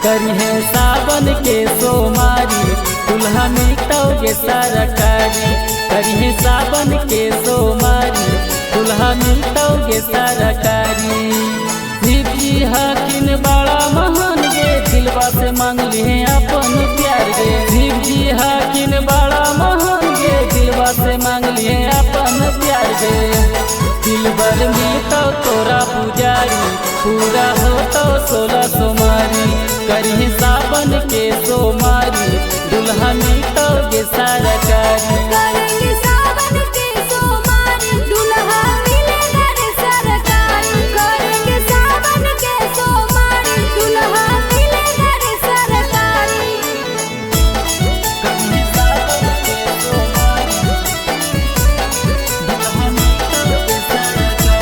करिहे सावन के सोमारी दुल्हा मिलतौगे सरकारी। करिहे सावन के सोमारी दुल्हा मिलतौगे सरकारी। शिव जी हकिन बड़ा महान गे, दिलवा से मांग लिए अपन प्यार गे। शिव जी हकिन बड़ा महान गे, दिलवा से मांग लिए अपन प्यार गे। दिलबर मिलतौ तोरा पुजारी, पूरा हो तो 16 सोमारी। करिहे सावन के सोमारी दुल्हा मिलतौ गे सरकारी। करेंगे सावन के सोमारी दुल्हा मिलेगा रे सरकारी। करेंगे सावन के सोमारी दुल्हा मिलेगा रे सरकारी। करिहे सावन के सोमारी दुल्हा मिलतौ गे सरकारी।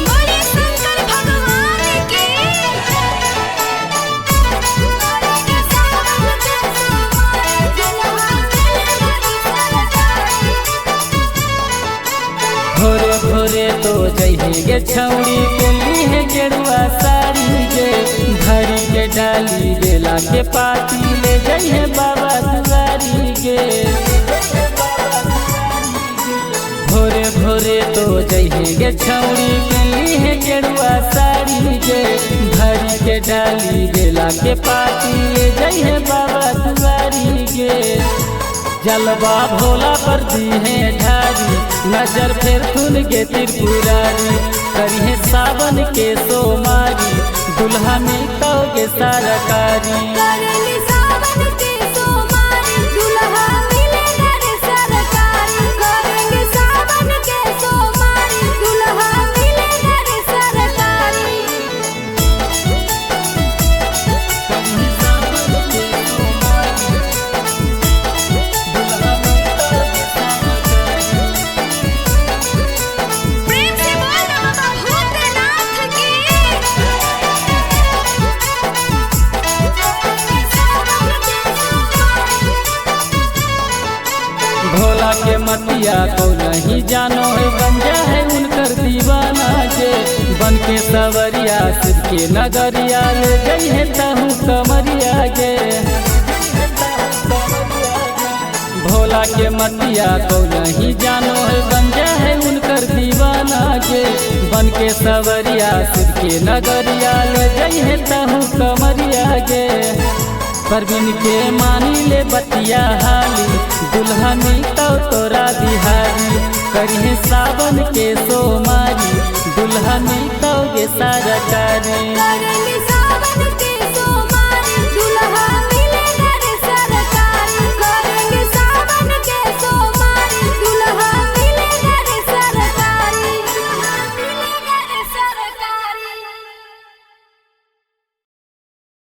बोले शंकर भगवान की। करेंगे सावन के सोमारी दुल्हा मिलेगा रे सरकारी। भोरे भोरे तो जइहे गे छौड़ी, पेली है गेरुआ साड़ी गे। भरी के डाली बेला के पाती ले जइहे बाबा दुआरी गे। भोरे भोरे तो जइहे गे छौड़ी, पेली है गेरुआ साड़ी गे। भरी के डाली बेला के पाती ले जइहे बाबा दुआरी गे। जलवा भोला पर दी है ढारी, नजर फेर थुन गे त्रिपुरारी। करिहे सावन के सोमारी दुल्हा मिलतौ गे सरकारी। करेंगे सावन के सोमारी दुल्हा मिलेगा रे सरकारी। करेंगे सावन के सोमारी दुल्हा मिलेगा रे सरकारी। करिहे सावन के सोमारी दुल्हा मिलतौ गे सरकारी। प्रेम से बोल बाबा भूतनाथ की। सावन के सोमारी भोला के मतिया को नहीं जानो है, बन जा है उनकर दीवाना के। बन के सवरिया शिव के नगरिया ले गई है तहु कमरिया गे। भोला के मतिया को नहीं जानो है, बन जा है उनकर दीवाना के। बन के सवरिया शिव के नगरिया ले गई है तहु कमरिया गे। परवीन के मानी ले बतिया हाली, दुल्हा मिलतौ तोरा बिहारी। करिहे सावन के सोमारी दुल्हा मिलतौ गे सरकारी। करेंगे।